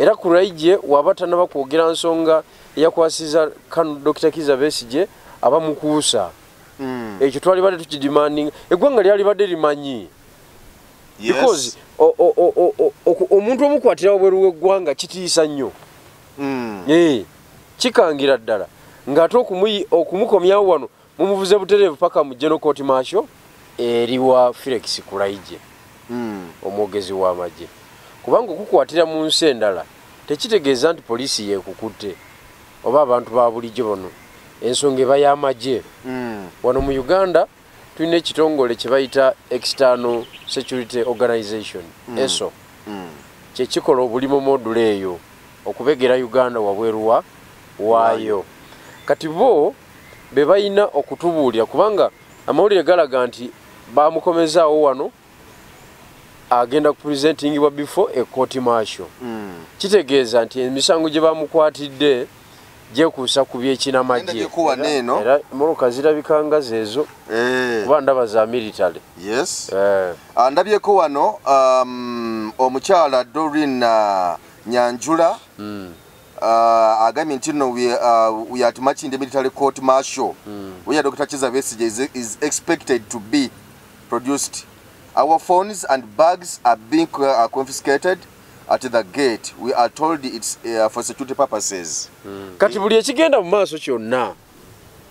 Era Kulaigye waba tanaba kwogera nsonga eyakwasiza kano Dr. Kizza Besigye abamukuusa. Ekyo twalibadde tukidemanding, eggwanga lyalibadde limanyi. Because omuntu omukwatira wabweru w'eggwanga kitiisa nnyo. Kikangira ddala ng'ate okumukomyawo wano mumuvuze butereevu paka mu General Court Martial eri wa Felix Kulaigye, omwogezi w'amagye. Kubanga okukwatira mu nsi endala tekitegeeza nti poliisi yeekukutte oba abantu ba bulijjo bano, ensonga eba y'amagye. Wano mu Uganda tulina ekitongole kye bayita External Security Organization, ESO, kyekikola obulimu module eyo okubegera Uganda wabweru waayo. Kati bo be balina okutubuulira, kubanga amawulire galaga nti bamukomezaawo wano agenda kupresentingibwa before a court martial. Kitegeeza nti emisango gye bamukwatidde gyekuusa ku byekinamagye. Era emmotoka zirabika nga zeezo, kuba ndaba za military. Yes. Ndabyeko wano omukyala Doreen Nyanjula agambye nti no, we are at Makindye Military Court Martial where Dr. Kizza Besigye is expected to be produced. Our phones and bags are being confiscated at the gate. We are told it's for security purposes. Kati buli ekigenda mu maaso kyonna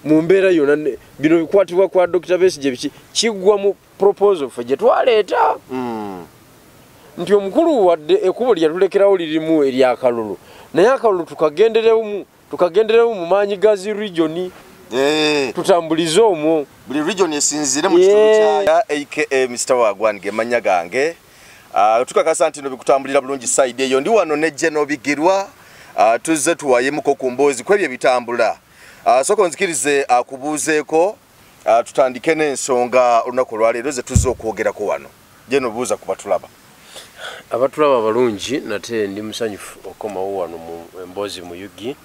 mu mbeera yonna, bino bikwatibwa kwa Dr. Besigye biki kiggwa mu proposal ffe gye twaleeta nti omukulu wadde ekkubo lyatulekerawo lirimu eryakalulu, naye akalulu tukagenderemu mu maanyi ga zi region, tutambulize omwo, buli region esinziire mu kitundu kyayo. Aka Mr. Wagwan ge mannya gange. Tukakasa nti no bikutambulira bulungi side eyo. Ndi wano ne General Bigirwa, tuzze tuwayemuko ku mboozi kwebyo ebitambula. Soko nzikirize akubuuzeeko, tutandike n'ensonga olunaku olwaleero ze tuzze okwogerako wano. General, buuza ku batulaba. Abatulaba balungi, nate ndi musanyufu okomawo wano mu emboozi mu UG.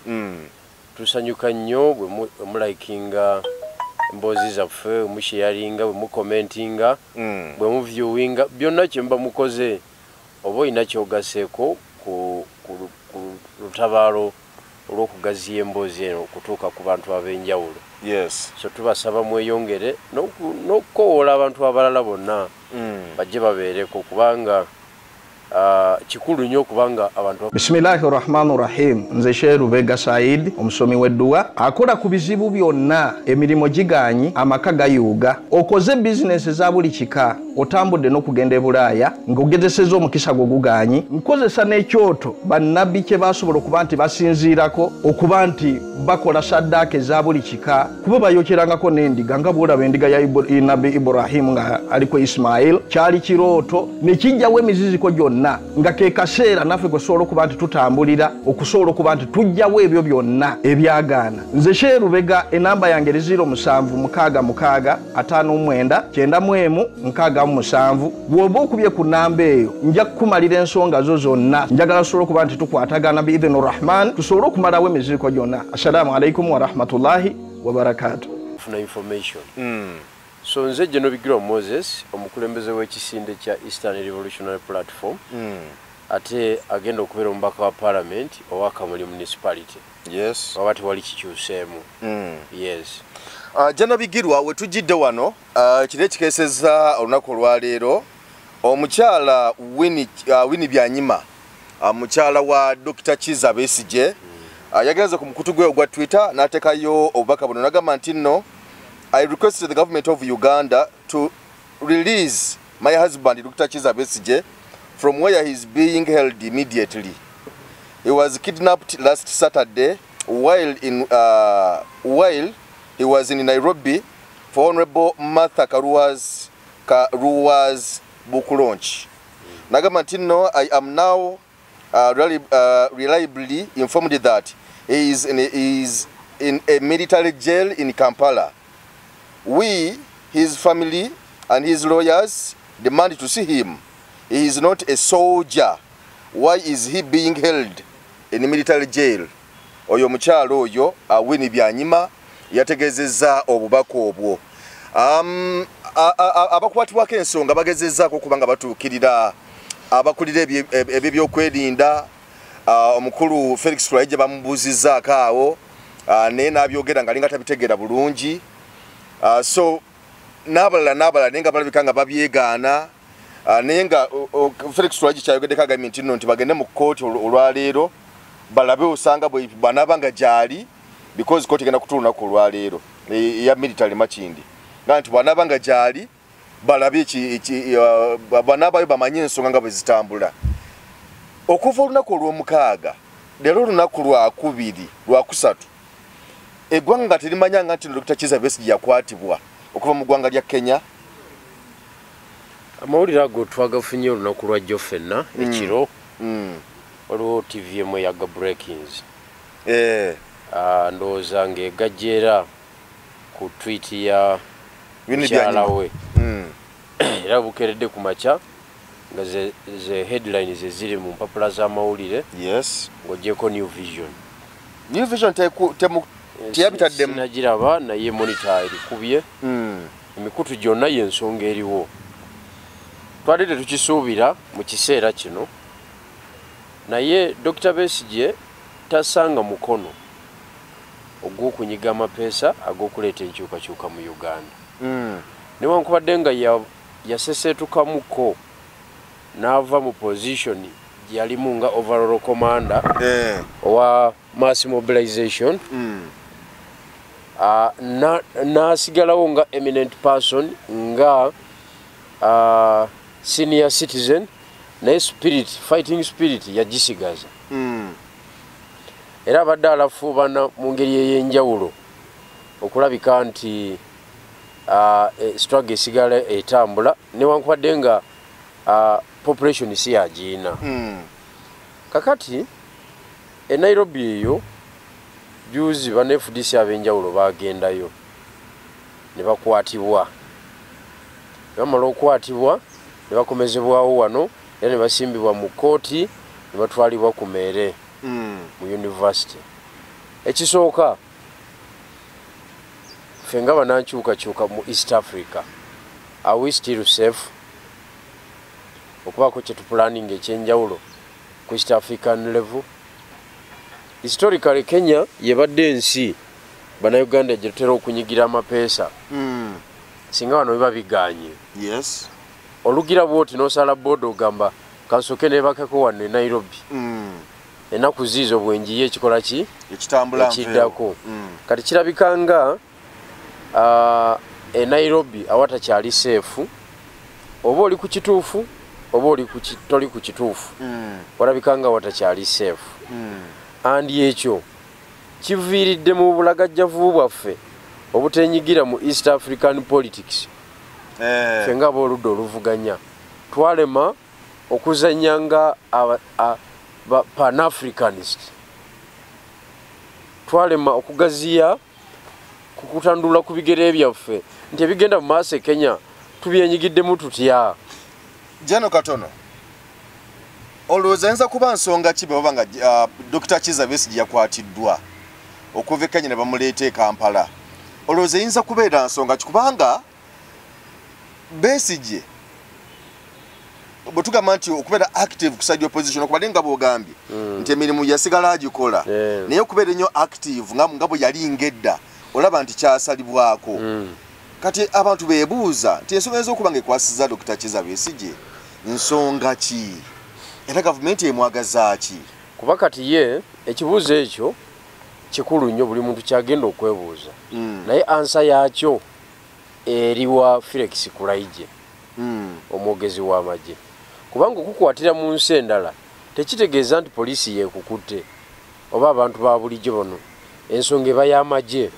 Tusanyuka nnyo bwe mulikinga emboozi zaffe, bwe musharinga, bwe mucommentinga, bwe muviewinga, byonna kye muba mukoze oba olina kyogaseeko ku lutabaalo olw'okugaziya emboozi eno okutuuka ku bantu ab'enjawulo. So tubasaba mweyongere n'okukowoola abantu abalala bonna bajje babeereko, kubanga kikulu nnyo kubanga abantu. Bismillahi rahmani rahim. Nze Sheikh Lubega Said, omusomi w'edduwa akola ku bizibu byonna, emirimu giganyi, amaka gayuuga, okoze bizinesi za buli kika, otambudde n'okugenda e Bulaaya ng'ogezesezza omukisa gwo guganyi. Nkozesa n'ekyoto bannabbi kye basobola okuba nti basinziirako okuba nti bakola saddaaka eza buli kika, kuba bayokyerangako n'endiga nga bw'olaba endiga ya Nabbi Ibrahimu nga aliko Ismail. Kyali kirooto ne kijjawo emiziziko gyonna, nga ke kaseera naffe kwe okuba nti tutambulira okusobola okuba nti tujjawo ebyo byonna ebyagaana. Nze Sheikh Lubega, enamba yange eri 0766 59 91 67. Bw'oba okubye ku namba eyo nja kukumalira ensonga zo zonna. Njagala tusobole okuba nti tukwatagana biidhini Rahman, tusobole okumalawo emiziriko gyonna. Assalamu alaikum warahmatullahi wabarakatu. Funa information. So nze General Bigirwa Moses, omukulembeze w'ekisinde kya Eastern Revolutionary Platform, ate agenda okubeera omubaka wa Parliament owa Kamuli Municipality. Waba tewali kikyuseemu. Yes. General Bigirwa, we tujjidde wano kiri ekikeesezza olunaku olwaleero, omukyala Winnie Byanyima, mukyala wa Dr. Kizza Besigye, yagenze ku mukutu gwe ogwa Twitter n'ateekayo obubaka buno n'agamba nti nno, "I requested the government of Uganda to release my husband Dr. Kizza Besigye from where he is being held immediately. He was kidnapped last Saturday while he was in Nairobi for Honorable Martha Karua's book launch." N'agamba nti no, "I am now reliably informed that he is in a military jail in Kampala. We, his family and his lawyers, demand to see him. He is not a soldier. Why is he being held in military jail?" Oyo mukyalo oyo Winnie Byanyima yategeezezza obubaka obwo. Abakwatibwako ensonga bagezezzaako okuba nga batuukirira abakulira ebyo ebyokwerinda. Omukulu Felix Kulayigye bamubuuzizzaako awo, naye n'abyogera ng'alinga tabitegeera bulungi. So n'abalala n'abalala, naye nga balabika nga babyegaana. Naye nga Felix Kulayigye kyayogeddeko agambye nti nno nti bagende mu kkooti olwaleero balabe osanga bwe banaaba nga gyali, because kooti egenda kutuula olunaku olwaleero eya military Makindi, nga nti bw'anaaba nga gyali balabe banaabayo bamanye ensonga nga bwe zitambula. Okuva olunaku olw'omukaaga, leero olunaku lwakubiri, lwakusatu, eggwanga nga terimanyanga nti Dr. Kizza Besigye yakwatibwa okuva mu ggwanga lya Kenya. Amawulire ago twagafunye olunaku lwa jjo ffenna ekiro. Waliwo TV emu eyaga breakings. Ndowooza ng'egajja ku tweet ya mukyala we. Era bukeredde ku makya nga ze headlines eziri mu mpapula z'amawulire. Ng'oggyeko New Vision. New Vision teyabitaddemu. Sinagiraba, naye Monitor erikubye. Emikutu gyonna y'ensonga eriwo. Twali tetukisuubira mu kiseera kino, naye Dr. Besigye tasanga mukono ogw'okunyiga amapeesa ag'okuleeta enkyukakyuka mu Uganda. Newankubadde nga yaseseetukamuko n'ava mu position gyeyalimu nga overall commander owa mass mobilization, n'asigalawo nga eminent person, nga senior citizen, naye spirit, fighting spirit yagisigaza. Era abadde alafuubana mu ngeri ey'enjawulo okulabika nti struggle esigala etambula newankubadde nga population si yagiina. Kakati e Nairobi eyo juzi bana FDC ab'enjawulo bagendayo ne bakwatibwa. Bamala okukwatibwa ne bakomezebwawo wano, era ne basimbibwa mu kkooti ne batwalibwa ku meere mu university. Ekisooka, ffe nga banankyukakyuka mu East Africa, are we still safe okubaako kye tupulaninga ekyenjawulo ku East African level? Historically, Kenya yebadde ensi bannayuganda gye tutera okunyigira amapeesa. Singa wano biba biganye, olugira bwoti n'osala boda ogamba kansooke neebakako wano e Nairobi, ennaku ziizo bwenjiye ekikola ki ekitambula. Ekiddako. Kati kirabika nga e Nairobi awatakyali safe, oba oli ku kituufu oba oli toli ku kituufu, walabika nga watakyali safe. And ekyo kiviiridde mu bulagajjavu bwaffe obutenyigira mu East African politics. Ffe nga abooludda oluvuganya twalema okuzannya nga Pan-Africanist, twalema okugaziya kukutandula ku bigere byaffe nti ebigenda mu maaso e Kenya tubyenyigiddemu tutya. Jano katono, olowooza ayinza kuba nsonga ki bwe baba nga Dr. Kizza Besigye yakwatiddwa okuva e Kenya ne bamuleeta e Kampala? Olowooza eyinza kubeera nsonga ki? Kubanga Besigye bwe tugamba nti okubeera active ku side opposition, okubadde nga bw'ogambye nti emirimu yasigala agikola, naye okubeera ennyo active nga bwe yali ng'edda, olaba nti kyasalibwako. Kati abantu beebuuza nti ensonga eyinza okuba nga ekwasiza Dr. Kizza Besigye nsonga ki, era gavumenti emwagaza ki? Kuba kati ye ekibuuzo ekyo kikulu nnyo, buli muntu kyagenda okwebuuza, naye answer yakyo eriwa Felix Kulayigye, omwogezi w'amagye, kubanga okukwatira mu nsi endala tekitegeeza nti poliisi yeekukutte oba abantu ba bulijjo bano. Ensonga eba y'amagye.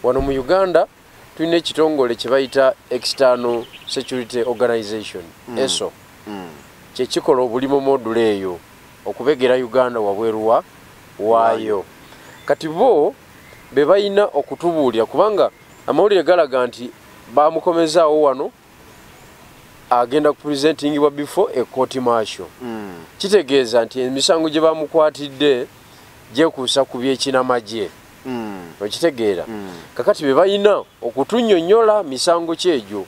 Wano mu Uganda tulina ekitongole kye bayita External Security Organization, ESO, kyekikola obulimu module eyo okubegera Uganda wabweru wa waayo. Kati bo be balina okutubuulira, kubanga amawulire galaga nti bamukomezaawo wano, agenda kupresentingibwa before a court martial. Kitegeeza nti emisango gye bamukwatidde gyekuusa ku byekinamagye. Okitegeera? Kakati be balina okutunnyonnyola misango kyegyo.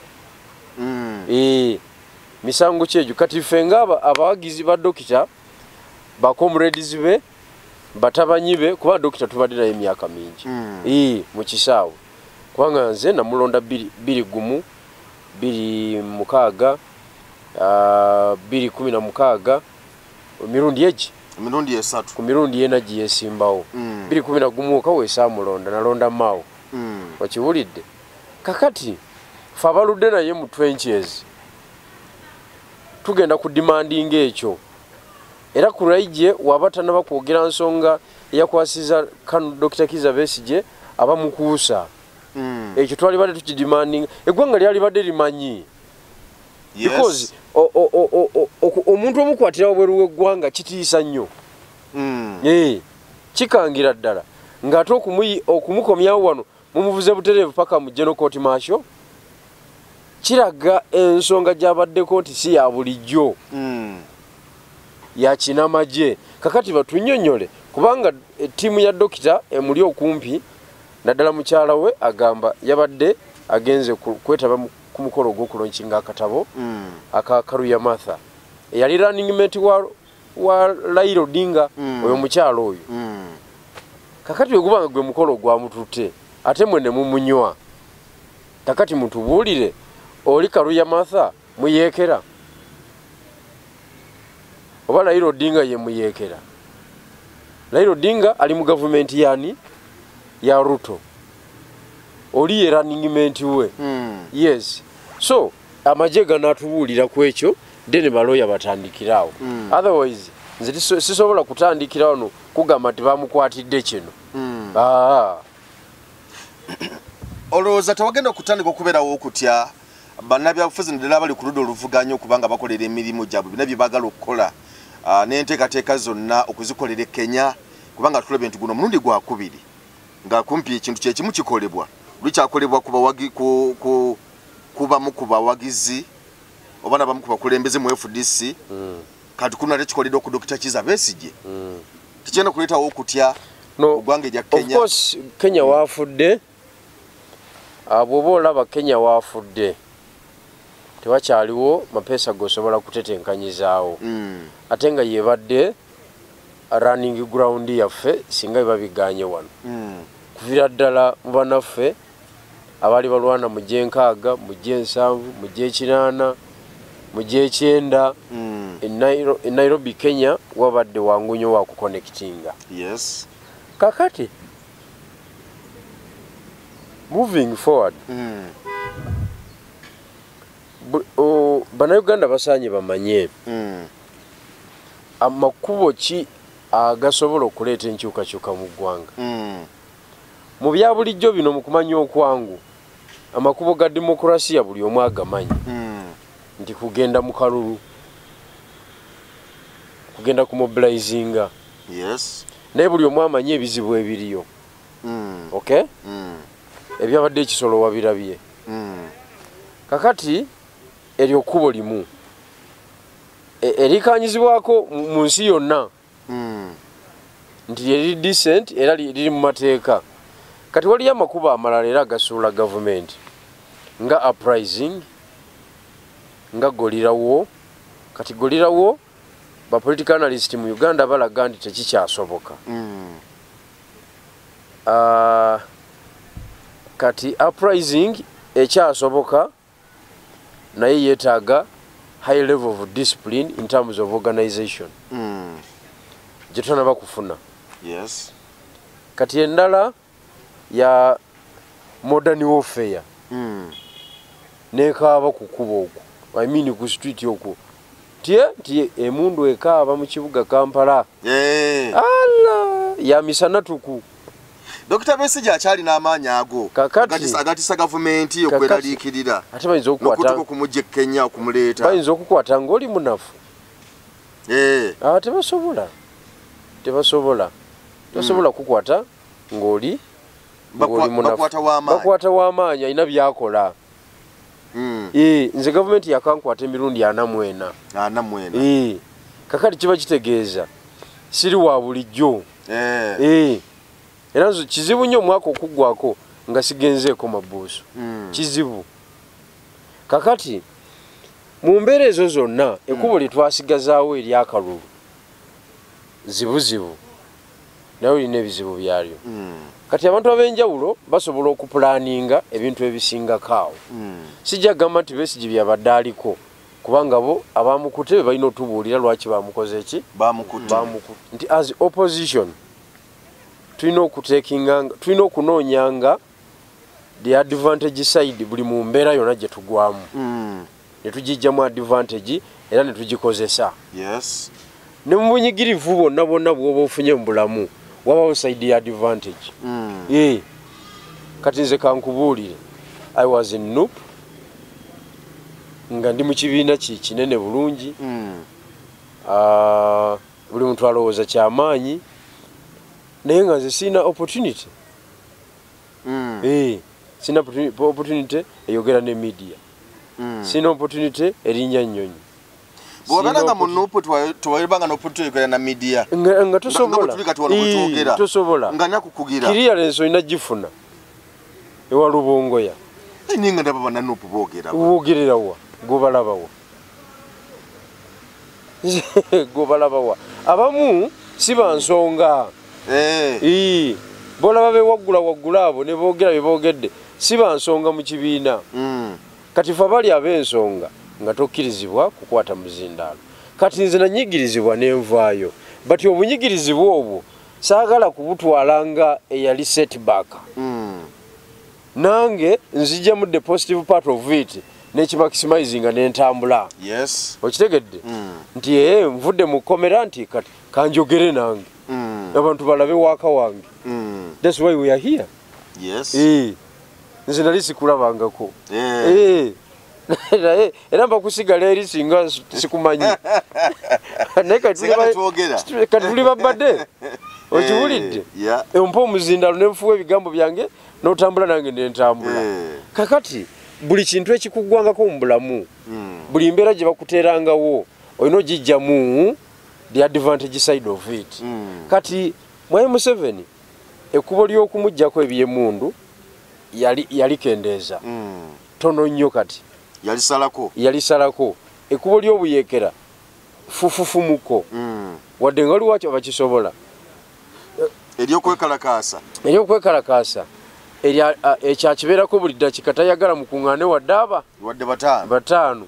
Misango kyegyo. Kati ffe nga abawagizi ba dokita Bacomrades be, batabanyi be, kuba dokita tubadde naye emyaka mingi mu kisaawe, kubanga nze namulonda 2001, 2006, 2016, emirundi egi emirundi esatu, ku mirundi ena giyesimbawo. 2011 oka wesaamulonda, nalonda Mao. Okiwulidde? Kakati fe abaludde naye mu trenches tugenda ku demandinga ekyo, era Kulaigye waba tanaba kwogera nsonga eyakwasiza kano Dr. Kizza Besigye abamukuusa. Ekyo twalibadde tukidemandinga, eggwanga lyalibadde limanyi. Because omuntu omukwatira wabweru w'eggwanga kitiisa nnyo. Kikangira ddala ng'ate okumukomyawo wano mumuvuze butereevu paka mu General Court Martial, kiraga ensonga gy'abaddeko nti si ya bulijjo, ya kinamagye. Kakati batunnyonnyole, kubanga ttiimu ya dokita emuli okumpi, naddala mukyala we agamba yabadde agenze kwetaba ku mukolo ogw'okulonkinga akatabo aka Karuya Martha, eyali running mate wa Raila Odinga, oyo mukyala oyo. Kakati bwe gubanga gwe mukolo gwamututte, ate mwe ne mumunywa, kakati mutubuulire, oli Karuya Martha muyeekera oba Raila Odinga ye muyeekera? Raila Odinga ali mu gavumenti yani ya Ruto, oli ye running mate we. Yes, so amagye ganaatubuulira ku ekyo, then baloya batandikirawo. Otherwise nze sisobola kutandikira wano kugamba nti bamukwatidde kino. Olowooza tewagenda okutandika okubeerawo okutya bannabyabufuzi naddala abali ku ludda oluvuganya, okubanga bakolera emirimu gyabwe bina bye baagala okukola n'enteekateeka zonna okuzikolera e Kenya, kubanga tulabye nti guno omulundi gwakubiri nga kumpi ekintu kyekimu kikolebwa, lukyakolebwa kubamu ku bawagizi oba nabamu ku bakulembeze mu FDC. Kati kuno ate kikoleddwa ku Dr. Kizza Besigye. Tekigenda kuleetawo okutya eggwanga erya Kenya? Of course, Kenya wafudde. Bw'oba olaba Kenya wafudde, tewakyaliwo mapeesa g'osobola kutetenkanyizaawo, ate nga yebadde running ground yaffe singa biba biganye wano. Kuviira ddala mu bannaffe abaali balwana mu gy'enkaaga, mu gy'ensanvu, mu gy'ekinaana, mu gy'ekyenda, e Nairobi Kenya wabadde wangu nnyo wa kuconnectinga. Kakati moving forward, bannayuganda basaanye bamanye amakubo ki agasobola okuleeta enkyukakyuka mu ggwanga. Mu bya bulijjo bino, mu kumanya okwangu, amakubo ga demokurasiya buli omu agamanyi, nti kugenda mu kalulu, kugenda ku mobilizinga. Naye buli omu amanyi ebizibu ebiriyo. Okay? Ebyabadde ekisolo wabirabye. Kakati eryo kkubo limu erikanyizibwako mu nsi yonna nti lyeri decent era liri mu mateeka. Kati waliyo amakubo amalala era agasuula gavumenti, nga uprising, nga guerrilla war. Kati guerrilla war, ba political analyst mu Uganda balaga nti tekikyasoboka. Kati uprising ekyasoboka, naye yeetaaga high level of discipline in terms of organization gye tutanaba kufuna. Kati endala ya modern warfare, nekaaba ku kkubo okwo, I mean ku street okwo, tye nti emundu ekaaba mu kibuga Kampala. Ala ya misana tuku. Dr. Besigye akyalina amaanyi ago agatisa gavumenti okweraliikirira ate bayinza okukwata n'okutuuka okumujja e Kenya okumuleeta? Bayinza okukwata ng'oli munafu. Tebasobola, tebasobola, tebasobola kukwata ng'oli munafu. Bakwata w'amaanyi. Bakwata w'amaanyi alina byakola. Nze gavumenti yakankwata emirundi 44. 44. Kakati kiba kitegeeza siri wa bulijjo. Era nzo kizibu nnyo omwaka okuggwako nga sigenzeeko mabuuso. Kizibu. Kakati mu mbeera ezo zonna, ekkubo lye twasigazaawo eryakalulu Zibuzibu naye olina ebizibu byalyo. Kati abantu ab'enjawulo basobola okupulaninga ebintu ebisingako awo. Sijja kugamba nti Besigye byabadde aliko, kubanga bo abamukutte be balina otubuulira lwaki bamukoze ki? Bamukutte. Nti as opposition tulina okutekinga, tulina okunoonyanga the advantage side buli mu mbeera yonna gye tugwamu. Ne tugijjamu advantage era ne tugikozesa. Ne mu bunyigirivu bwonna bwonna bw'oba ofunye mu bulamu, wabawo side ya advantage. Kati nze kankubuulire, I was in NUP nga ndi mu kibiina kinene bulungi. Buli muntu alowooza kyamaanyi, naye nga nze sirina opportunity. Sirina opportunity eyogera ne media. Sirina opportunity erinnya nnyonyi. Bw'obeera nga mu NUP tewalibanga n'opportunity eyogera na media. Nga tosobola. Tosobola. Nga nakukugira. Clearance olina gifuna ewa Lubongoya. Ninga ndaba banna NUP boogera. Boogerera wa? Gobalabawa. Gobalabawa. Abamu si ba nsonga. Bolaba be waggula waggula abo ne boogera bye boogedde si ba nsonga mu kibiina. Kati ffe abali ab'ensonga nga tokkirizibwa kukwata muzindaalo. Kati nze nanyigirizibwa ne nvaayo. But obunyigirizibwa obwo saagala kubutwala nga eyali setback. Nange nzijjamu the positive part of it nekimaximizinga n'entambula. Okitegedde? Nti nvudde mu kkomera nti kati kanjogere nange. Abantu balabe waaka wange. That's why we are here. Nze nali sikulabangako. Naye era mba kusigala eri singa sikumanyi. Naye kati tuli babadde. Okiwulidde? Ompa omuzindalo ne nfuwa ebigambo byange n'otambula nange ne ntambula. Kakati buli kintu ekikuggwangako mu bulamu, buli mbeera gye bakuteerangawo olina ogijjamu the advantage side of it. Kati Mwami Museveni ekkubo ly'okumuggyako eby'emmundu yalikendeeza. Tono nnyo kati. Yalisalako. Yalisalako. Ekkubo ly'obuyeekera fufufumuko. Wadde nga waliwo abakisobola. Ery'okwekalakaasa. Ery'okwekalakaasa. Ekyakibeerako buli ddakiika tayagala mukuŋŋaane wadde aba. Wadde bataano. Bataano.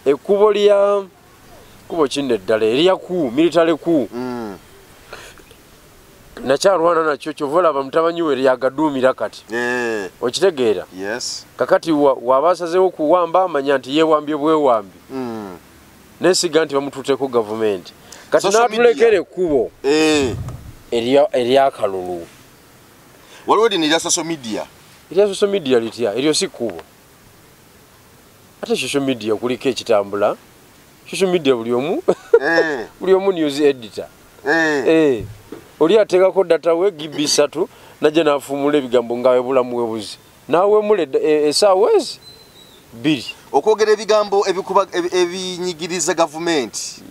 Ekkubo lya kkubo kinne eddala erya ku military ku. Nakyalwana nakyo kyova olaba mutabani we lyagaduumira kati. Okitegeera? Kakati waba asazeewo kuwamba amanya nti yeewambye bwewambi. Neesiga nti bamututteko gavumenti. Kati n'atulekera ekkubo eryakalulu. Waliwo lino erya social media. Erya social media litya? Eryo si kkubo. Ate social media kuliko ekitambula. Social media buli omu buli omu news editor. Oli ateekako data we GB 3 najja n'afuumula ebigambo nga webulamu webuzi. N'awemula essaawa ezi 2. Okwogera ebigambo ebinyigiriza gavumenti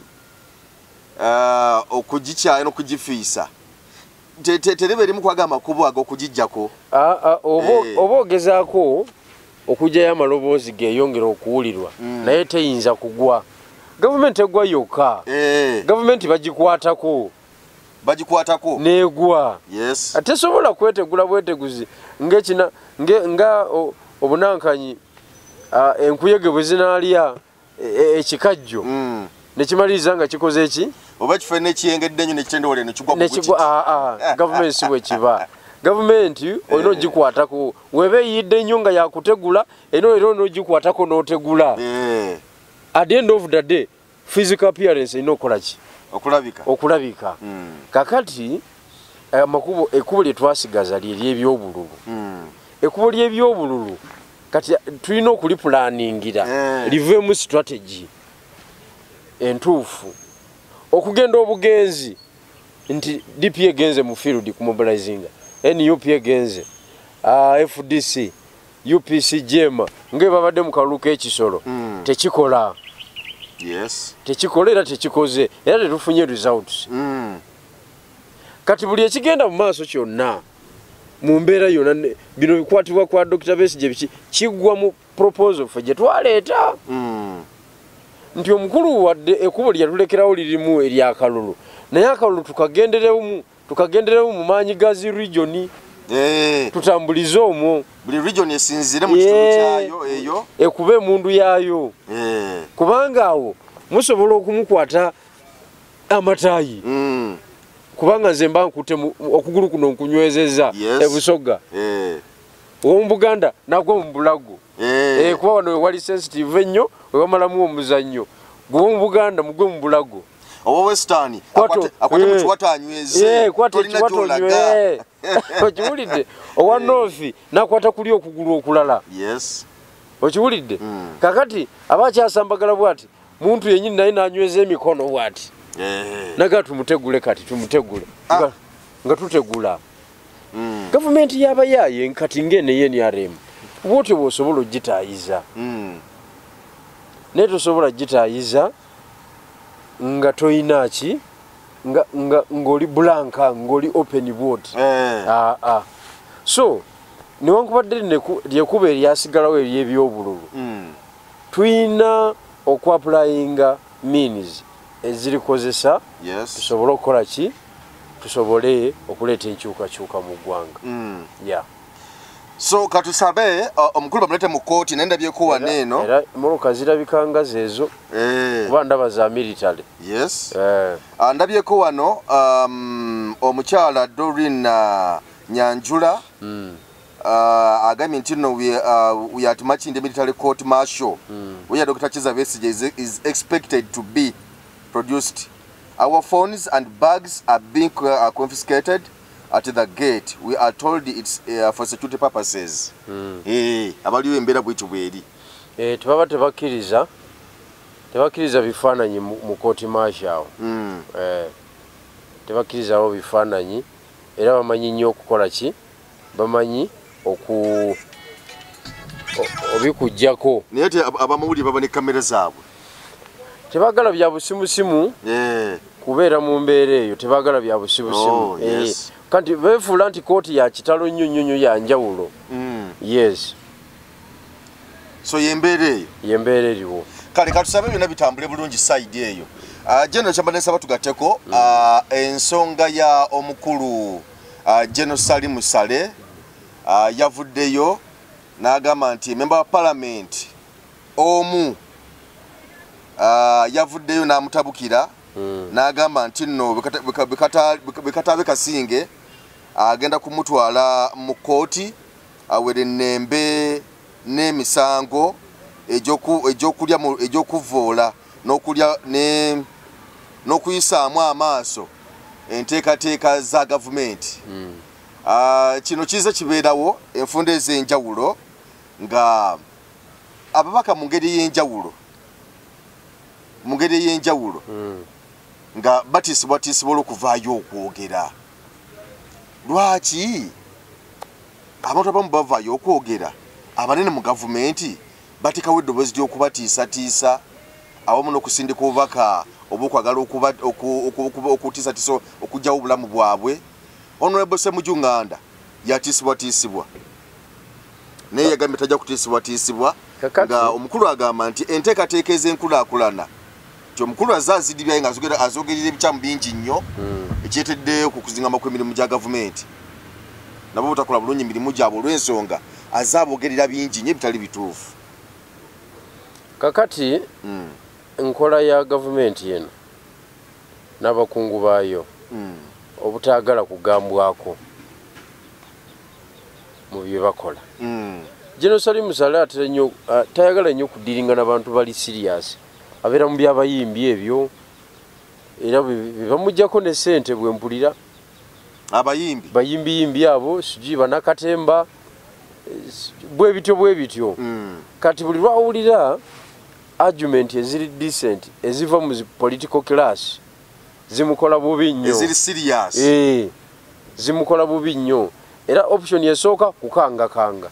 okugikyaya n'okugifiisa. Terebe erimu kwagamba amakubo ag'okugiggyako. Oba ogezaako okuggyayo amaloboozi geeyongera okuwulirwa, naye teyinza kugwa. Gavumenti egwa yokka. Gavumenti bagikwatako. Bagikwatako. Negwa. Tesobola kwetegula bweteguzi nga obunankanyi enkuyege bwe zinaalya ekikajjo. Nekimaliriza nga kikoze eki? Oba ekifo n'ekiyengedde ennyo nekitendewala eno kigwa ku kiti. Gavumenti si bwe kiba. Gavumenti olina ogikwatako. Weba eyidde ennyo nga yakutegula, era olina ogikwatako n'otegula. At the end of the day, physical appearance erina okukola ki? Okulabika. Okulabika. Kakati amakubo ekkubo lye twasigaza lye ly'ebyobululu. Ekkubo ly'ebyobululu kati tulina okulipulaningira liveemu strategy entuufu. Okugenda obugenzi nti DP egenze mu field kumobilizinga, NUP egenze, FDC, UPC JEMA nga babadde mu kalulu k'ekisolo tekikola. Tekikola era tekikoze era tetufunye results. Kati buli ekigenda mu maaso kyonna mu mbeera yonna bino bikwatibwa kwa Dr. Besigye biki kiggwa mu proposal ffe gye twaleeta. Nti omukulu wadde ekkubo lyatulekerawo lirimu eryakalulu, naye akalulu tukagenderemu mu maanyi ga zi region. Tutambulize omwo, buli region esinziire mu kitundu kyayo eyo, ekube emundu yaayo. Kubanga awo musobola okumukwata amataayi. Kubanga nze mba nkutte okugulu kuno nkunywezezza ebusoga, ow'omu Buganda nagwo mu Bulago. Kuba wano wewali sensitive ennyo, wewamalamu omuzannyo. Gwe ow'omu Buganda mugwe mu Bulago, owa Western akwate mu kiwato anyweze, tolina gy'olaga. Okiwulidde? Owa North nakwata kuli okugulu okulala. Okiwulidde? Kakati aba akyasambagala bwati, muntu yennyini naye nanyweza emikono bwati, naga tumutegule, kati tumutegule nga tutegula. Gavumenti y'abayaaye kati ng'eno ey'NRM bwotyo bw'osobola ogitaayiza, naye tosobola gitaayiza nga toyina ki, ng'oli blank, ng'oli open bwoti. So newankubadde lyekuba eryasigalawo ery'ebyobululu, tuyina okwapulayinga means ezirikozesa tusobole okukola ki, tusobole okuleeta enkyukakyuka mu ggwanga. So katusabe omukulu bamulete mu kooti, naye ndabyeko wano eno era emmotoka zirabika nga zeezo, kuba ndaba za military. Ndabyeko wano omukyala Doreen Nyanjula agambye nti no we are at Makindye Military Court Martial where Dr. Kizza Besigye is expected to be produced. Our phones and bags are being confiscated at the gate. We are told it's for security purposes. Abaliwo embeera bwetyo bweri. Tebaba tebakkiriza bifaananyi mu kooti martial awo. Tebakkirizawo bifaananyi, era bamanyi nnyo okukola ki, bamanyi obikuggyako. Naye ate abamawulire baba ne kamera zaabwe, tebagala bya busimusimu kubeera mu mbeera eyo, tebagala bya busimusimu. Kati beefuula nti kooti ya kitalo nnyo nnyo nnyo, ya njawulo. Yes. So yembeera eyo, yembeera eriwo. Kale katusabe byonna bitambule bulungi side eyo. General kyambadde nsaba tugatteko ensonga ya omukulu General Salim Saleh. Yavuddeyo n'agamba nti member wa parliament omu yavuddeyo n'amutabukira, n'agamba nti nno bwekataabe kasinge agenda kumutwala mu kkooti awere nnembe n'emisango egy'okulya egy'okuvoola n'okulya n'okuyisaamu amaaso enteekateeka za gavumenti. Kino kiza kibeerawo enfunda ez'enjawulo nga ababaka mu ngeri y'enjawulo nga batiisibwatiisibwa olw'okuvaayo okwogera. Lwaki abantu abamu bavaayo okwogera, abanene mu gavumenti bateekawo eddoboozi ly'okubatiisatiisa awamu n'okusindika obubaka obw'okwagala okutiisatiisa okuggyawo obulamu bwabwe? Honorable Ssemujju Nganda yatiisibwatiisibwa, naye yagambye tajja kutiisibwatiisibwa, nga omukulu agamba nti enteekateeka ez'enkulaakulana nti omukulu azze azidibyayo nga azogerera ebikyamu bingi nnyo, ekyeteddeyo ku kuzingama kw'emirimu gya gavumenti, nabo butakola bulungi mirimu gyabwe olw'ensonga azze aboogerera bingi nnyo ebitali bituufu. Kakati nkola ya gavumenti eno n'abakungu baayo obutaagala kugambwako mu bye bakola. General Salim Saleh atera nnyo, tayagala nnyo kudiringa n'abantu bali serious, abeera mu byabayimbi ebyo, era bamuggyako ne ssente bwe mpulira. Abayimbi bayimbiyimbi abo, sijui bannakatemba, bwe bityo bwe bityo. Kati buli lwawulira argument eziri decent eziva mu political class zimukola bubi nnyo, eziri serious. Zimukola bubi nnyo, era option esooka kukangakanga.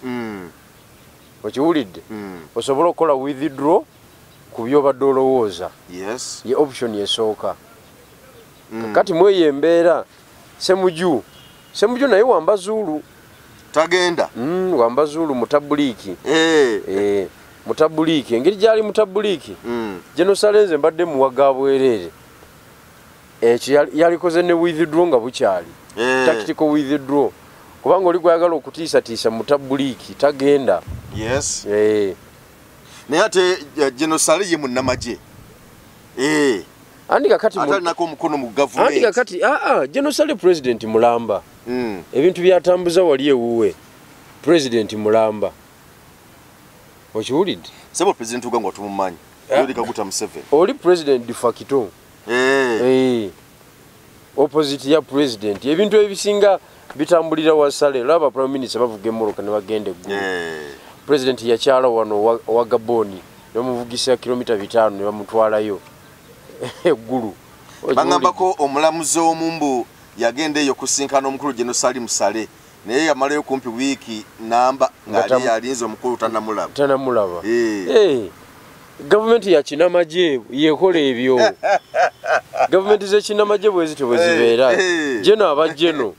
Okiwulidde? Osobola okukola withdraw ku byobadde olowooza. Ye option esooka. Kati mweyo embeera Ssemujju naye wambazuulu tagenda. Wambazuulu mutabuliiki. Mutabuliiki, engeri gyali mutabuliiki. General Saleh nze mbadde muwaga bwereere. Ekyo yalikoze ne withdraw nga bukyali. Tactical withdraw. Kubanga oli gwayagala okutiisatiisa mutabuliiki tagenda. Yes. Naye ate General Saleh ye munnamagye. Andi kakati atalinako omukono mu gavumenti. Andi kakati General Saleh president mulamba. Ebintu byatambuza wali ewuwe. President mulamba. Okiwulidde? Sebo president Uganda tumumanyi. Yoweri Kaguta Museveni. Oli president de facto. Opposite ya president. Ebintu ebisinga bitambulira wa Saleh. Laba prime minister bavuga emmotoka ne bagenda eggulu. President yakyala wano wa Gaboni ne bamuvugisa kilomita 5 ne bamutwalayo eggulu. Bangambako omulamuzi omumbu yagenda eyo kusinkana omukulu General Salim Saleh. Naye yamalayo kumpi wiiki namba ng'ali yalinze omukulu tannamulaba. Tannamulaba. Gavumenti ya kinamagye yekola ebyo. Gavumenti z'ekinamagye bwe zityo bwe zibeera. Geno aba geno.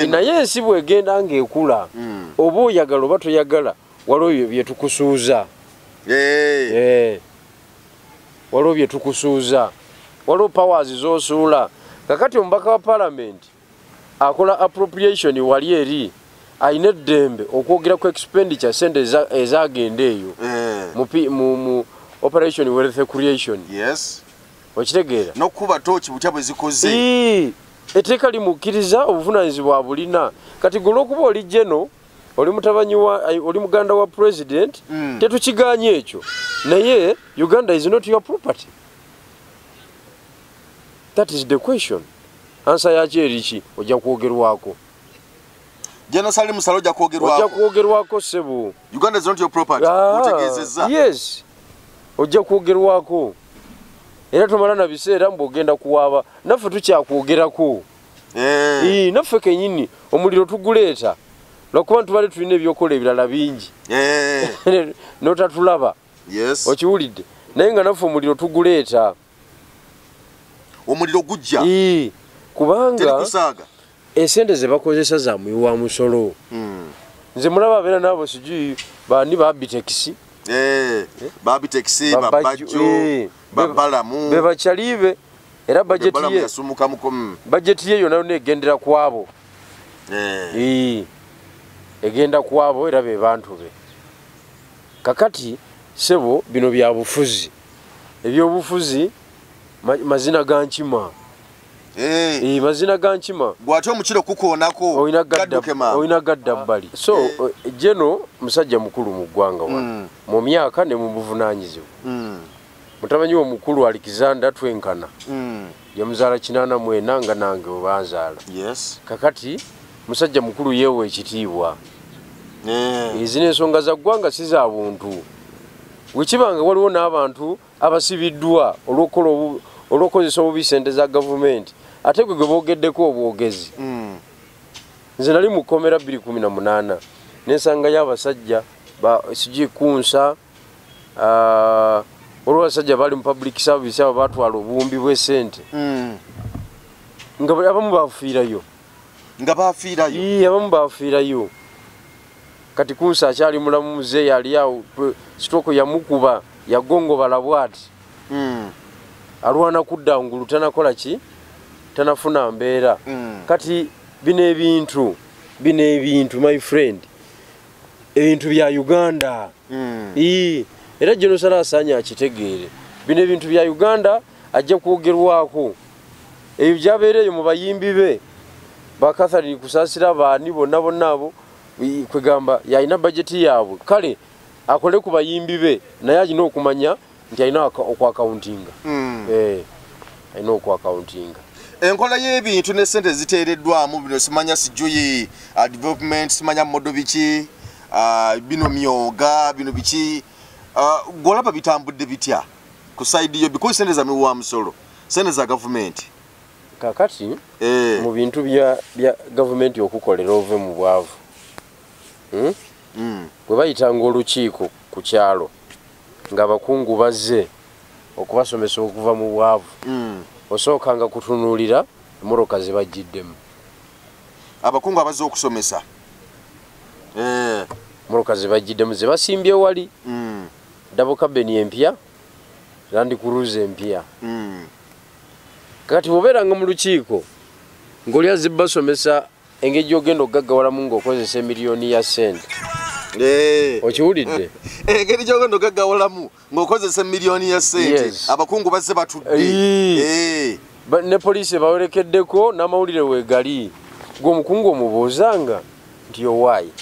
Naye ensi bw'egenda ng'ekula, oba oyagala oba toyagala, waliwo bye tukusuuza. Waliwo bye tukusuuza. Waliwo powers z'osuula. Kakati omubaka wa parliament akola appropriation wali eri alina eddembe okwogera ku expenditure sente ezagenda eyo mu operation wealth creation. Yes. Okitegeera? N'okuba tooki butya bwe zikoze. Etteeka limukkiriza obuvunaanyizibwa bulina. Kati gwe olw'okuba oli geno, oli mutabanyi wa, oli muganda wa president, tetukiganye ekyo. Naye Uganda is not your property. That is the question. Ansa yakyo eri ki? Ojja kwogerwako. General Salim Saleh ojja kwogerwako. Ojja kwogerwako ssebo. Uganda is not your property. Otegeezezza. Yes. Ojja kwogerwako. Era tomala na biseera mbu ogenda kuwaaba. Naffe tukyakwogerako. Naffe kennyini omuliro tuguleeta. Lwakuba tubadde tulina ebyokola ebirala bingi. N'otatulaba. Yes. Okiwulidde. Naye nga naffe omuliro tuguleeta. Omuliro gujja. Kubanga esente ze bakozesa za muwi wa musolo. Nze mulaba abeera n'abo sijui baani ba Bitex. Ba Bitex, ba Bajjo, ba Balamu. Be bakyalibe era budget ye. Budget ye yonna yonna egendera ku abo. Egenda ku abo era be bantu be. Kakati sebo bino bya bufuzi. Ebyobufuzi mazina ga nkima. Mazina ga nkima. Bw'ate omukiro kukoonako gadduke mangu. Olina gadda bbali. So Geno musajja mukulu mu ggwanga wano. Mu myaka ne mu buvunaanyizibwa. Mutabani we omukulu Alexander twenkana. Yamuzaala 84 nga nange we banzaala. Yes. Kakati musajja mukulu yeewa ekitiibwa. Ezino ensonga za ggwanga si za buntu. Bwe kibanga waliwo n'abantu abasibiddwa olw'okukozesa obubi ssente za gavumenti, ate gwe gwe boogeddeko obwogezi. Nze nali mu kkomera 2018 nensangayo abasajja sijui kunsa, olwo abasajja bali mu public service abo batwala obuwumbi bw'essente. Nga abamu bafiirayo. Nga bafiirayo? Abamu bafiirayo. Kati kunsa akyali mulamu muzeeyi ali awo, stroke yamukuba, yagongobala bw'ati. Alwana kudda ngulu tanakola ki? Tanafuna mbeera. Kati bino ebintu my friend, ebintu bya Uganda. Era General Saleh asaanye akitegeere. Bino ebintu bya Uganda ajja kwogerwako. Ebyo byabeereyo mu bayimbi be ba Catherine Kusaasira baani bonna bonna abo, kwegamba yalina bajeti yaabwe. Kale akole ku bayimbi be naye alina okumanya nti alina okwakauntinga. Alina okwakauntinga. Enkola y'ebintu ne ssente ziteereddwamu bino simanya sijui development, simanya modo biki, bino myoga, bino biki, gw'olaba bitambudde bitya ku side yo because ssente za miwa musolo, ssente za gavumenti. Kakati mu bintu bya gavumenti okukolera ove mu bwavu. Bwe bayitanga olukiiko ku kyalo ng'abakungu bazze okubasomesa okuva mu bwavu, osookanga kutunuulira emmotoka ze bajjiddemu. Abakungu abazze okusomesa. Emmotoka ze bajjiddemu ze basimbye wali. Double cabin empya, Land Cruiser empya. Kati bw'obeeranga mu lukiiko ng'oli azze basomesa engeri gy'ogenda okugaggawalamu ng'okozesa emiliyoni ya ssente. Okiwulidde? Engeri gy'ogenda okugaggawalamu ng'okozesa emiliyoni ya ssente. Abakungu bazze batudde. Ne poliisi ebawerekeddeko n'amawulire weegali. Gwe omukungu omubuuzanga nti owaayi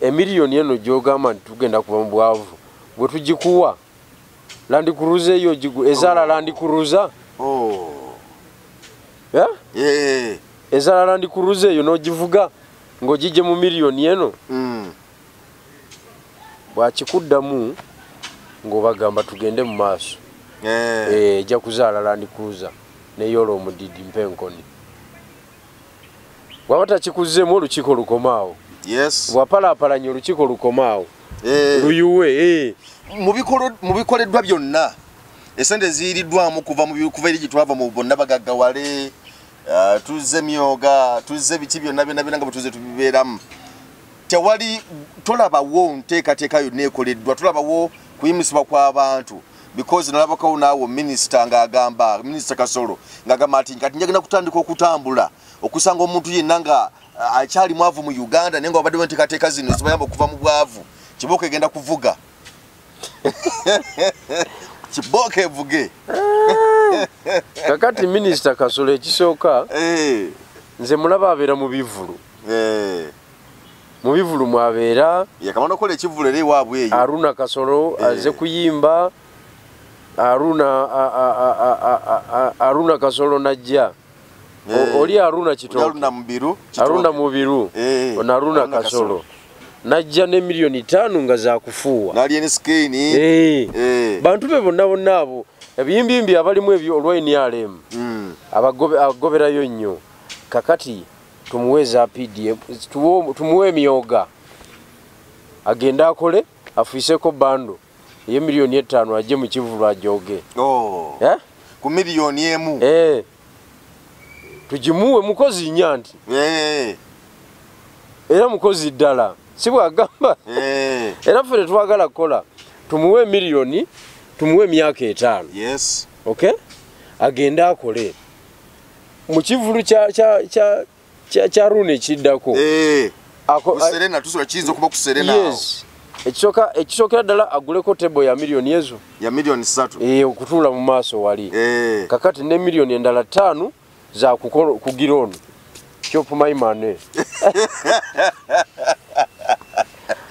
emiliyoni eno gy'ogamba nti tugenda kuva mu bwavu bwe tugikuwa Land Cruiser eyo ezaala Land Cruiser? Ezaala Land Cruiser eyo n'ogivuga ng'ogijje mu miliyoni eno? Bw'akikuddamu ng'obagamba tugende mu maaso. Ejja kuzaala Land Cruiser neyoola omudidi mpa enkoni. Bw'aba takikuzzeemu olukiiko lukomaawo. Bw'apalaapalanya olukiiko lukomaawo. Luyuwe. Mu bikoleddwa byonna esente ziyiriddwamu kuva eri gye twava mu bonna bagaggawale, tuzze myoga, tuzze biki byonna byonna byonna nga bwe tuzze tubibeeramu. Tewali tolabawo nteekateeka yonna ekoleddwa, tolabawo kuyimisibwa kw'abantu. Because nalabakawo naawe minisita ng'agamba, Minisita Kasolo ng'agamba nti kati njagenda kutandika okutambula okusanga omuntu yenna nga akyali mwavu mu Uganda naye nga wabaddewo enteekateeka zino zibayamba okuva mu bwavu, kibooko egenda kuvuga. Kibooko evuge. Kakati Minisita Kasolo ekisooka nze mulaba abeera mu bivvulu. Mu bivvulu mwabeera. Yakamala okukola ekivvulu era ewaabwe eyo. Aruna Kasolo azze kuyimba. Aruna Kasolo najja. Oli Aruna Kitooke. Aruna Mubiru. Aruna Mubiru. Ono Aruna Kasolo. Najja ne miliyoni 5 nga za kufuuwa. N'alya ne sikeeni. Bantu be bonna bonna abo ebiyimbiyimbi abalimu ebyo olwa NRM. Abagoberayo nnyo. Kakati tumuwe za PDM, tumuwe emyoga. Agende akole afuiseko bando. Ye miliyoni 5 ajje mu kivvulu ajoge. Ku miliyoni emu. Tugimuwe mukozi nnyo nti. Era mukozi ddala. Si bw'agamba. Era ffe tetwagala kukola. Tumuwe miliyoni, tumuwe emyaka 5. Okay? Agende akole. Mu kivvulu kya Rune ekiddako. Ku Serena tusobola kiyinza okuba ku Serena awo. Ekisookera ddala aguleko tebo ya miliyoni ezo. Ya miliyoni 3. Okutuula mu maaso wali. Kakati ne miliyoni endala 5 za kugira ono. Chop my money.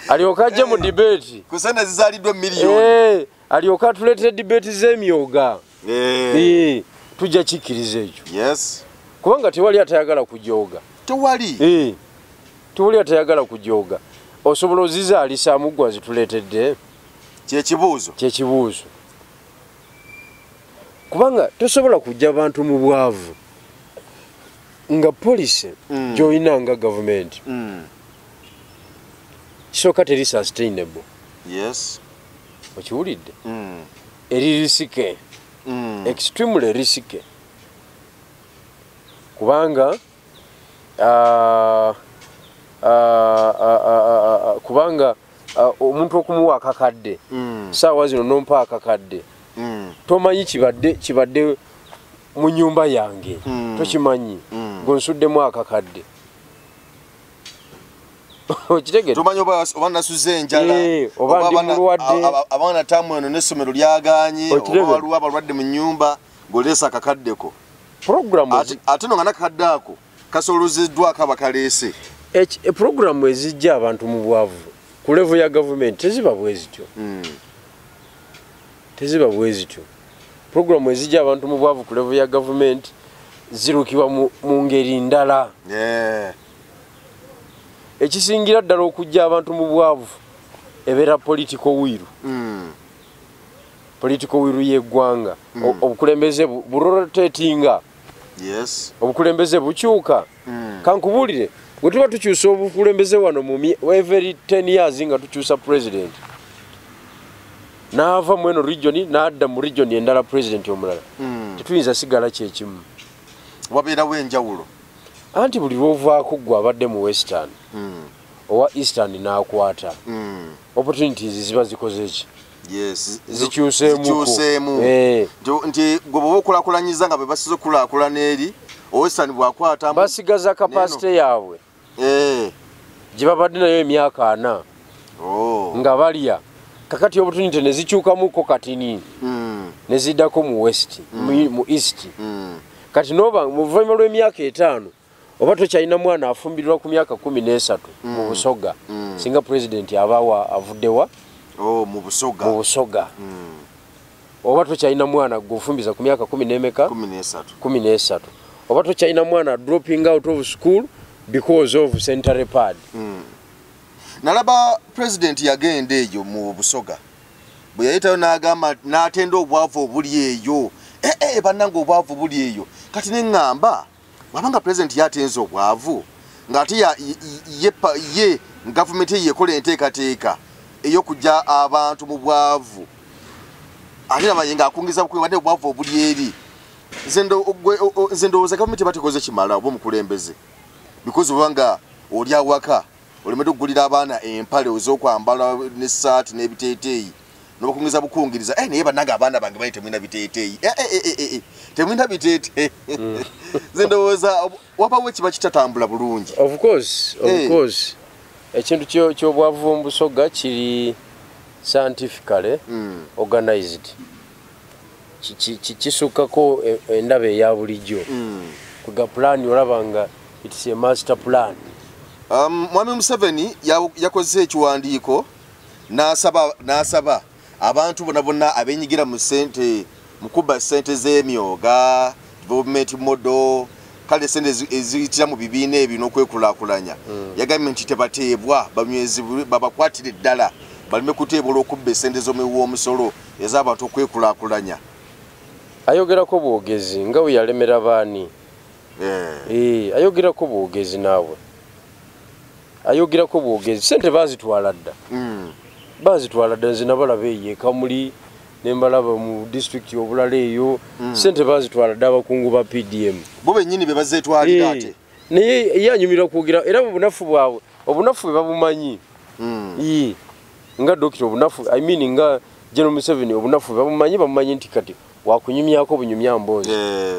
Alyoka ajje mu debate. Ku sente zizaaliddwa miliyoni. Alyoka atuleetere debate z'emyoga. Tujja kikkiriza ekyo. Kubanga tewali atayagala kujooga. Tewali. Tewali atayagala kujooga. Osobola ozizaalisa gwe azituleetedde? Kyekibuuzo. Kyekibuuzo. Kubanga tosobola kujja abantu mu bwavu nga policy gy'olina nga gavumenti. Kisooka teri sustainable. Okiwulidde? Eri risky. Extremely risky. Kubanga kubanga omuntu okumuwa akakadde saawa zino nompa akakadde tomanyi kibadde mu nyumba yange tokimanyi gonsuddemu akakadde okitegedde tomanyi oba nasuze enjala oba ndi mulwadde abaana tamu eno n'essomero lyagaanye oba waliwo abalwadde mu nyumba ng'oleese akakaddeko ate no nga n'akakadde ako kasolozeddwako abakaleese. Programu ezijja abantu mu bwavu ku level ya gavumenti teziba bwe zityo. Teziba bwe zityo. Programu ezijja abantu mu bwavu ku level ya gavumenti zirukibwa mu ngeri ndala. Ekisingira ddala okujja abantu mu bwavu ebeera political will. Political will y'eggwanga. Obukulembeze burotatinga. Obukulembeze bukyuka. Kankubuulire, bwe tuba tukyusa obukulembeze wano mu every 10 years nga tukyusa president. N'ava mu eno region n'adda mu region endala president omulala. Tetuyinza sigala kyekimu. Wabeerawo enjawulo. Anti buli lw'ovaako ggwe abadde mu Western owa Eastern n'akwata. Opportunities ziba zikoze ki? Yes, zikyuseemu. Nti gwe bw'oba okulaakulanyiza nga bwe basize okulaakulana eri, Western bw'akwata basigaza capacity yaabwe gye babadde nayo emyaka 40 nga balya. Kakati opportunity ne zikyukamuko katini ne ziddako mu west, mu east. Kati noba mu luvannyuma lw'emyaka 5 oba tokyalina mwana afumbirirwa ku myaka 13 mu Busoga, singa president abawa avuddewa mu Busoga. Mu Busoga. Oba tokyalina mwana gw'ofumbiza ku myaka 13 13. Oba tokyalina mwana dropping out of school because of sanitary pad. Nalaba president yagenda eyo mu Busoga, bwe yayitayo n'agamba n'atenda obwavu obuli eyo. Bannange obwavu buli eyo. Kati ne ŋŋamba bw'abanga president yatenze obwavu ng'ate ye gavumenti ye yekola enteekateeka ey'okuggya abantu mu bwavu, ate nabaye ng'akungiza bukungi obwavu obuli eri. Nze ndowooza gavumenti batekoze kimala oba omukulembeze, because obanga oli awaka olemedde okugulira abaana empale ez'okwambala n'essaati n'ebiteeteeyi n'obakungiza bukungiriza, naye bannange abaana bange bali temulina biteeteeyi, temulina biteeteeyi. Nze ndowooza wabawo ekiba kitatambula bulungi. Of course, of course. Ekintu ky'obwavu mu Busoga kiri scientifically organized. Kisukkako endaba eya bulijjo. Kuga plan olaba nga it's a master plan. Mwami Museveni yakoze ekiwandiiko n'asaba abantu bonna bonna abenyigira mu ssente, mu kubba ssente z'emyoga, development model, kale ssente eziyitira mu bibiina ebyo n'okwekulaakulanya. Yagambye nti tebateebwa, banywezibwe, babakwatire ddala baleme kuteebwa olw'okubba essente z'omuwi w'omusolo ez'abantu okwekulaakulanya. Ayogerako bwogezi nga bwe yalemera baani. Ayogerako bwogezi naawe. Ayogerako bwogezi. Ssente baazitwala dda. Baazitwala dda, nze nabalaba eyo e Kamuli, ne mbalaba mu disitulikiti obulala eyo. Ssente baazitwala dda abakungu ba PDM. Bo bennyini be bazeetwalira ate. Naye ye anyumirwa kwogera era obunafu bwabwe, obunafu bwe babumanyi. Nga dokita obunafu, I mean nga General Museveni obunafu bwe babumanyi, bamumanyi nti kati wakunyumyako bunyumya mboozi.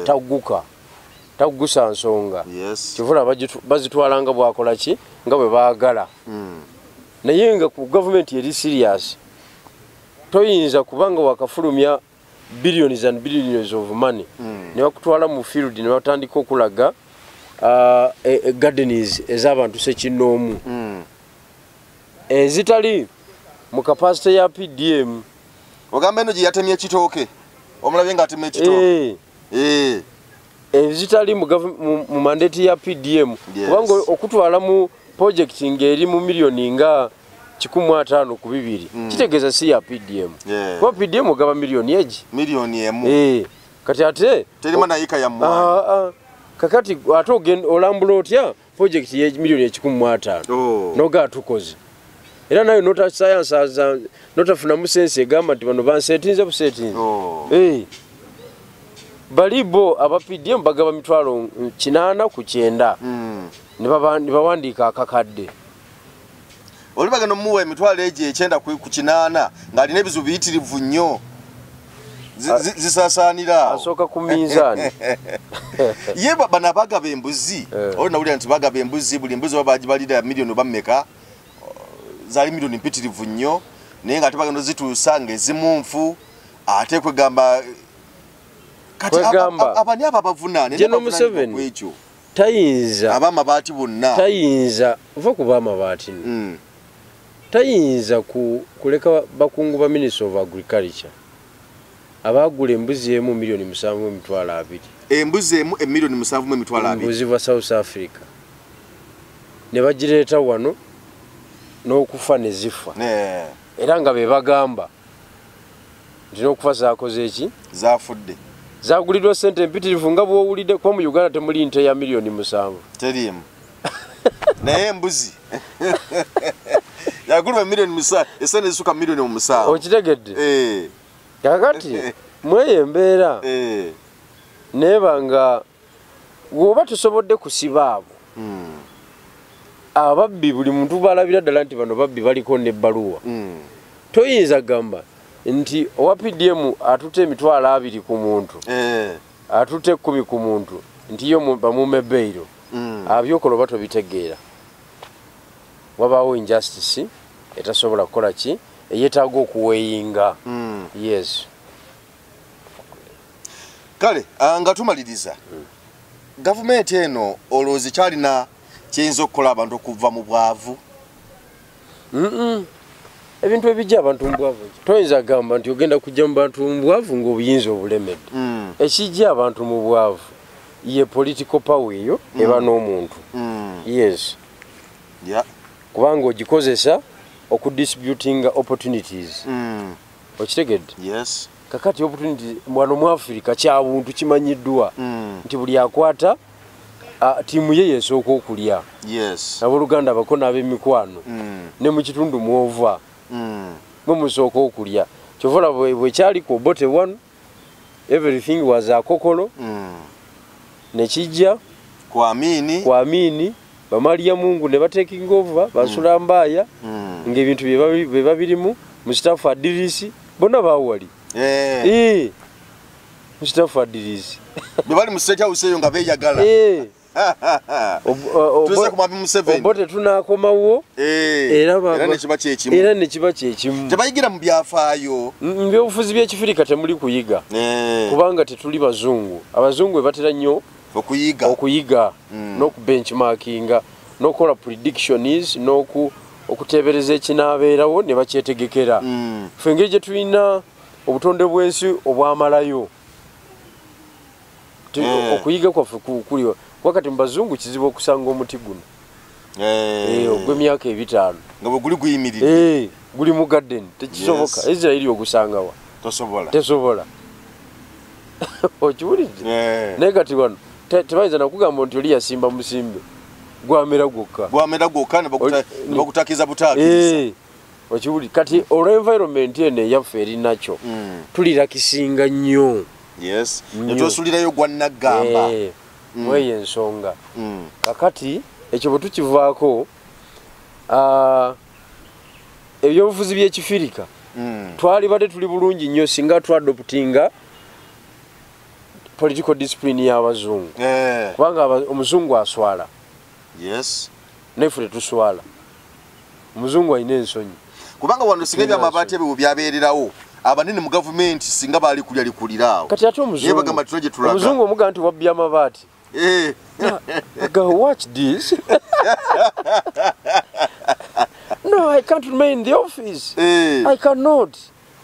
Tagguka. Taggusa nsonga. Kivula bazitwala nga bwakola ki, nga bwe baagala. Naye nga ku gavumenti eri serious, toyinza kubanga wakafulumya billions and billions of money ne bakutwala mu field ne batandika okulaga gardens ez'abantu ssekinnoomu ezitali mu capacity ya PDM. Ogamba eno gye yatemye ekitooke, omulabye ng'atemye ekitooke. Ezitali mu mandate ya PDM. Kubanga okutwala mu project ng'eri mu miliyoni nga 152 kitegeeza si ya PDM. Kuba PDM ogaba miliyoni egi. Miliyoni emu. Kati ate terima nayika ya mmwanyi. Kakati ate olambula otya project ye miliyoni 150 noga tukoze. Era nayo nota science notafunamu sense egamba nti bano bansetinze busetinze. Bali bo aba PDM bagaba mitwalo 8 ku 9. Ne bawandiika akakadde. Oli bagenda omuwa emitwalo egyo 9 ku 8 ng'alina ebizibu biyitirivu nnyo. Zisaasaanira awo. Asooka ku minzaani. Ye bano abagaba embuzi, oli nawulira nti bagaba embuzi, buli mbuzi oba bagibalira miliyoni oba mmeka, zaali miliyoni mpitirivu nnyo, naye ng'ate bagenda ozituusa ng'ezimu nfu, ate kwegamba kati abani abo abavunaane General Museveni tayinza ab'amabaati bonna, tayinza ova ku b'amabaati, tayinza kuleka bakungu ba Ministry of Agriculture abagula embuzi emu miliyoni 7,200,000. Embuzi emu emiliyoni 7,200,000. Embuzi va South Africa ne bagireeta wano n'okufa ne zifa. Era nga be bagamba nti n'okufa zaakoze eki? Zaafudde. Zaguliddwa ssente empitirivu nga bw'owulidde, kuba mu Uganda temuli nte ya miliyoni 7. Teriimu. Naye embuzi yagulwa miliyoni 7, essente ezisukka miliyoni 7. Okitegedde? Kakati mweyo embeera neeba nga bw'oba tosobodde kusiba abo ababbi, buli muntu balabira ddala nti bano babbi baliko n'ebbaluwa, toyinza gamba Nti owa PDM atute 20,000 ku muntu, atute 10 ku muntu, nti yo bamume bail. Abyokola oba tobitegeera. Wabaawo injustice etasobola kukola ki, eyeetaaga okuweeyinga. Yes. Kale nga tumaliriza, gavumenti eno olowooza kyalina kiyinza okukola abantu okuva mu bwavu? Ebintu ebijja abantu mu bwavu, toyinza gamba nti ogenda kujja mu bantu mu bwavu ng'obuyinza obulemedde. Ekijja abantu mu bwavu ye political power eyo eba n'omuntu. Yes. Kubanga ogikozesa okudistributinga opportunities. Okitegedde? Yes. Kakati opportunity wano mu Africa kya buntu kimanyiddwa nti buli akwata ttiimu ye yesooka okulya. Yes. Abooluganda abako n'ab'emikwano ne mu kitundu mw'ova mwe musooka okulya. Kyova olaba bwe kyali ku Obote 1, everything was akokolo. Ne kijja ku Amini, ku Amini Bamalia Mungu ne batekinga over basula mbaya ng'ebintu bye babirimu. Mustafa Adirisi bonna baawali. Mustafa Adirisi bwe bali mu State House eyo nga beeyagala. Tuze ku Mwami Museveni. Obote tunaakomawo era nekiba kyekimu. Era nekiba kyekimu. Tebayigira mu byafaayo. Mu byobufuzi by'Ekifirika temuli kuyiga. Kubanga tetuli bazungu. Abazungu batera nnyo okuyiga. Okuyiga n'okubenchmarkinga, n'okukola predictions, n'okuteebereza ekinaabeerawo ne bakyetegekera. Ffe engeri gye tulina obutonde bw'ensi obwamalayo, okuyiga kwaffe kuliwa. Wakati mu bazungu kizibu okusanga omuti guno ogw'emyaka 5 nga bwe guli guyimiridde, guli mu garden, tekisoboka. Israeli ogusangawa? Tosobola. Tesobola. Okiwulidde? Naye kati wano tebayinza nakugamba nti oli yasimba musimbe, gwamera gwokka. Gwamera gwokka ne bakutakiza butakiza. Okiwulidde? Kati olw'environment eno eyaffe eri nakyo, tulirakisinga nnyo. Yes. Ne tosulirayo gwa naggamba. Mweyo ensonga. Kakati ekyo bwe tukivaako, ebyobufuzi by'Ekifirika twalibadde tuli bulungi nnyo singa twadoptinga political discipline y'abazungu. Kubanga omuzungu aswala. Yes. Naye ffe tetuswala. Omuzungu alina ensonyi. Kubanga wano singa ebyamabaati ebyo byabeererawo, abanene mu gavumenti singa baali kulya likuliraawo. Kati ate omuzungu omuzungu omugamba nti wabbye amabaati. Go watch this. No, I can't remain in the office. I cannot.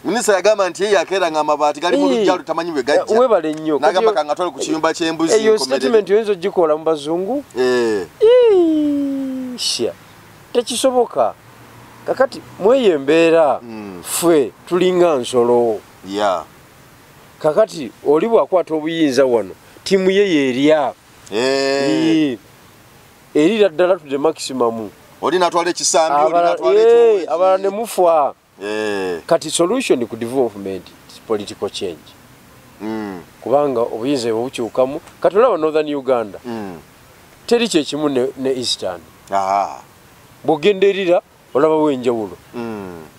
Minisita yagamba nti ye yakeera nga amabaati gali mu luggya lutamanyi bwe gajja. Weebale nnyo. N'agamba kangatwale ku kiyumba ky'embuzi. Eyo statement oyinza ogikola mu bazungu? Sha. Tekisoboka. Kakati mweyo embeera ffe tulinga nsolo. Kakati oli bw'akwata obuyinza wano, ttiimu ye yeerya. Erira ddala to the maximum. Oli n'atwala ekisambi, oli n'atwala ekyoweeki. Abalala ne mufa. Kati solution ku development is political change. Kubanga obuyinza bwe bukyukamu. Kati olaba Northern Uganda, teri kyekimu ne Eastern. Bw'ogenda erira olabawo enjawulo.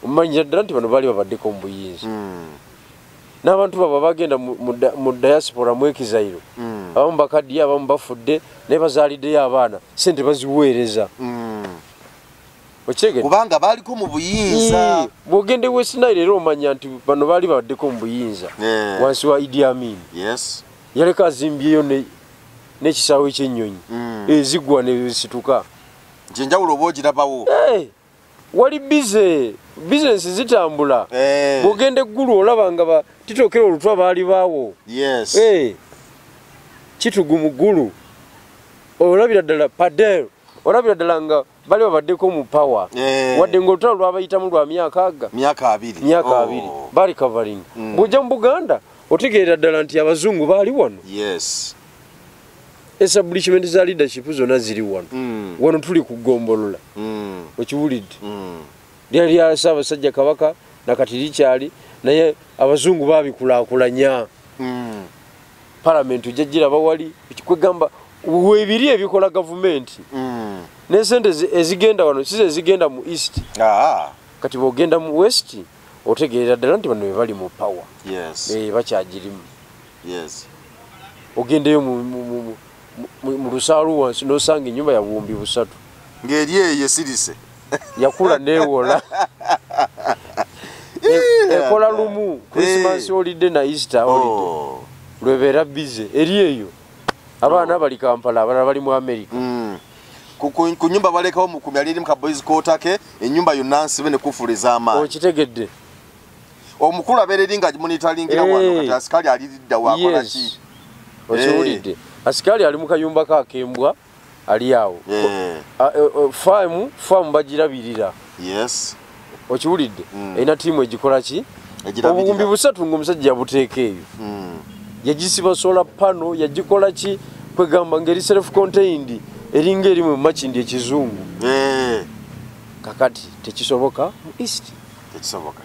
Omanyira ddala nti bano baali babaddeko mu buyinza. N'abantu baba bagenda mu diaspora mu exile. Abamu bakaddiye, abamu bafudde, naye bazaaliddeyo abaana, ssente baziweereza. Kubanga baaliko mu buyinza. Bw'ogenda e West Nile era omanya nti bano baali babaddeko mu buyinza wansi wa Idi Amin. Yes. Yaleka azimbyeyo n'ekisaawe ky'ennyonyi ezigwa ne zisituka. Nti enjawulo oba ogirabawo. Wali bize, bizinesi zitambula. Bw'ogenda eggulu olaba nga titokera olutwa baali baawo. Yes. Kitugu mu ggulu olabira ddala Padel, olabira ddala nga bali babaddeko mu power. Wadde ng'olutalo lwabayitamu lwa myaka aga. Myaka 2. Myaka 2. Bali covering. Bw'ojja mu Buganda otegeera ddala nti abazungu baali wano. Yes. Establishment za leadership zonna ziri wano. Wano tuli ku ggombolola. Okiwulidde? Lyali lya Ssaabasajja Kabaka nakati likyali, naye abazungu baabikulaakulanya. Parliament ojja giraba wali, kwegamba weebiri ebikola gavumenti. N'essente ezigenda wano si ze zigenda mu East. Kati bw'ogenda mu West Otegeerera ddala nti bano be bali mu power. Yes. Bakyagirimu. Yes. Ogendeyo mu lusaalu wansi n'osanga ennyumba ya 3000. Ng'eri eyo esirise. Yakula neewola. Ekola lumu Christmas holiday na Easter holiday. Lwebeera busy eri eyo. Abaana bali Kampala, abalala bali mu America. Ku nyumba balekawo mukumi ali mu ka boys quarter ke, ennyumba yonna nsibe ne kufula ez'amaanyi. Okitegedde. Omukulu abeera eri nga monitoringira wano kati asikali aliridda wakola ki? Okiwulidde. Asikali ali mu kayumba kakembwa ali awo. Faamu bagirabirira. Yes. Okiwulidde. Erina ttiimu egikola ki? 3000 ng'omusajja yabuteeka eyo. Yagisiba solar panel, yagikola ki? Kwegamba ngeri self contained eringa eri mu Makindye ekizungu. Kakati tekisoboka mu East. Tekisoboka.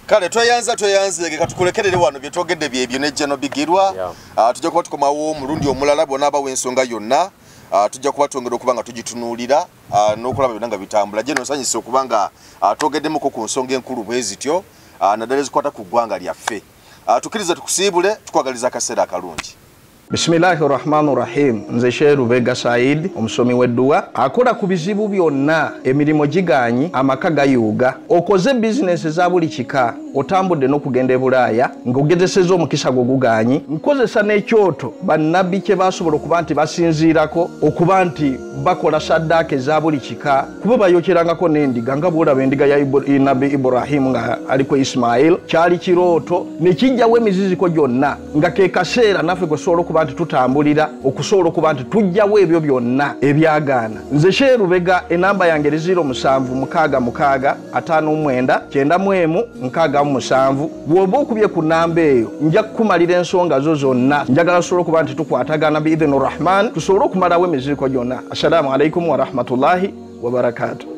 Kale tweyanze katukulekerere wano bye twogedde byebyo ne General Bigirwa. Tujja kuba tukomawo omulundi omulala bw'onaaba w'ensonga yonna. Tujja kuba twongera okuba nga tugitunuulira n'okulaba byonna nga bitambula. General nsanyuse okuba nga twogeddemuko ku nsonga enkulu bwe zityo naddala ezikwata ku ggwanga lyaffe. Tukkirize tukusiibule, tukwagaliza akaseera akalungi. Bismillahirrahmanirrahim. Nze Sheikh Lubega Said, omusomi w'edduwa, akola ku bizibu byonna, emirimu gigaanyi, amaka gayuuga, okoze bizinesi eza buli kika, otambudde n'okugenda e Bulaaya, ng'ogezesezza omukisa gwo gugaanyi, nkozesa n'ekyoto bannabbi kye baasobola okuba nti basinziirako okuba nti bakola saddaaka eza buli kika, kuba bayokyerangako n'endiga nga bw'olaba endiga ya Nabbi Ibrahimu nga aliko Ismail, kyali kirooto ne kijjawo emiziziko gyonna, nga ke kaseera naffe kwe tusobola okuba nti tutambulira okusobola okuba nti tujjawo ebyo byonna ebyagaana. Nze Sheikh Lubega, enamba yange eri 0766 59 91 67. Bw'oba okubye ku namba eyo nja kukumalira ensonga zo zonna. Njagala tusobole okuba nti tukwatagana biidhini Rahman, tusobole okumalawo emiziriko gyonna. Assalamu alaikum warahmatullahi wabarakatuh.